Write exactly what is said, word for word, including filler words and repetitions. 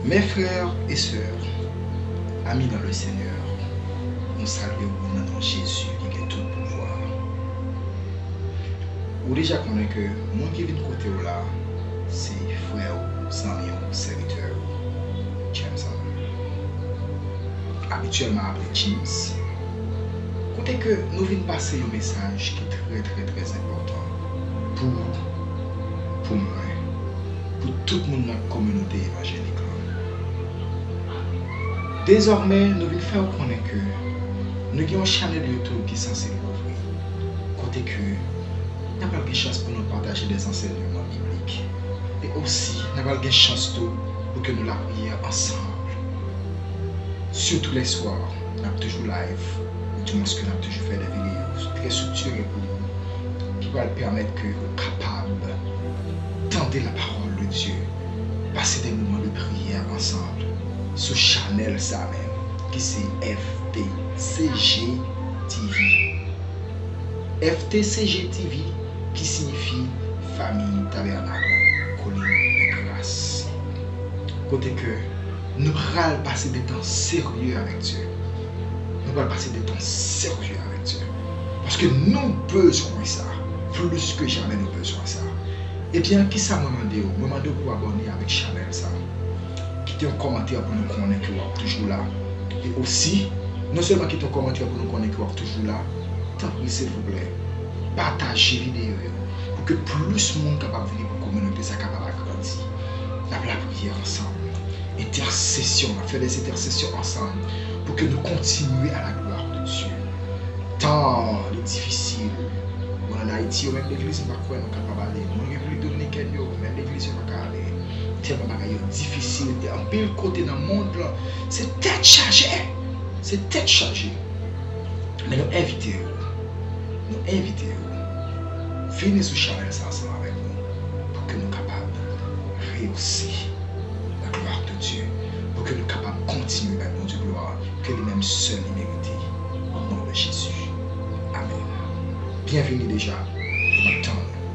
Mes frères et sœurs, amis dans le Seigneur, nou salye w nan non Jezi ki gen tout pouvwa. Ou deja konnen ke moun ki vin kote w la, se frè w, zanmi w, sèvitè w, Jameson. Abityèlman aple James. Kote ke nou vin pase yon mesaj ki trè, trè, trè enpòtan pou ou, pou mwen, pou tout moun nan kominote evanjelik lan. Dezòmè, nou vin fè w konnen ke nou gen yon chanèl YouTube ki sanse louvri, kote ke n a pral gen chans pou nou pataje des ansèyman biblik. E osi, n a pral gen chans tou pou ke nou lapriyè ansanm. Sitou lèswa, n ap toujou live, ou dimwens ke n ap toujou fè de videyo trè estriktire pou nou, ki pral pèmèt ke ou kapab tande la parole de Dieu, pase de moman de priyè ansanm sou chanèl sa menm, ki se F T C G T V. F T C G T V, ki siyifi Famille Tabernacle Colline de Grâce. Kote ke nou pral pase de tan serye avèk Dye. Nou pral pase de tan serye avèk Dye. Paske nou bezwen sa. Plis ke jamè nou bezwen sa. Ebyen, kisa mwen mande w? Mwen mande w pou w abòne avèk chanèl sa. Kite yon kòmantè pou nou konnen ke w ap toujou la. E osi, non sèlman kite yon kòmantè pou nou konnen ke w ap toujou la, tanpri silvouplè, pataje videyo yo pou ke plis moun kapab vini pou kominote sa kapab agrandi. N ap lapriyè ansanm. Entèsesyon, n ap fè des entèsesyon ansanm pou ke nou kontinye à la gloire de Dieu. Tan li difisil. Mwen ann Ayiti, yo menm legliz, m pa kwè nou kapab ale. Mwen Repiblik Dominikèn, yo menm legliz, yo pa ka ale. Tèlman bagay yo difisil. E anpil kote nan mond lan, se tèt chaje. Se tèt chaje. Men nou envite yo. Nou envite yo. Vini sou chanèl sa ansanm avèk nou pou ke nou kapab reyisi la gloire de Dieu, pou ke nou kapab kontinye bay Bondye glwa ke li menm sèl li merite. Au nom de Jésus. Amen. Byenvini deja. E m ap tann ou.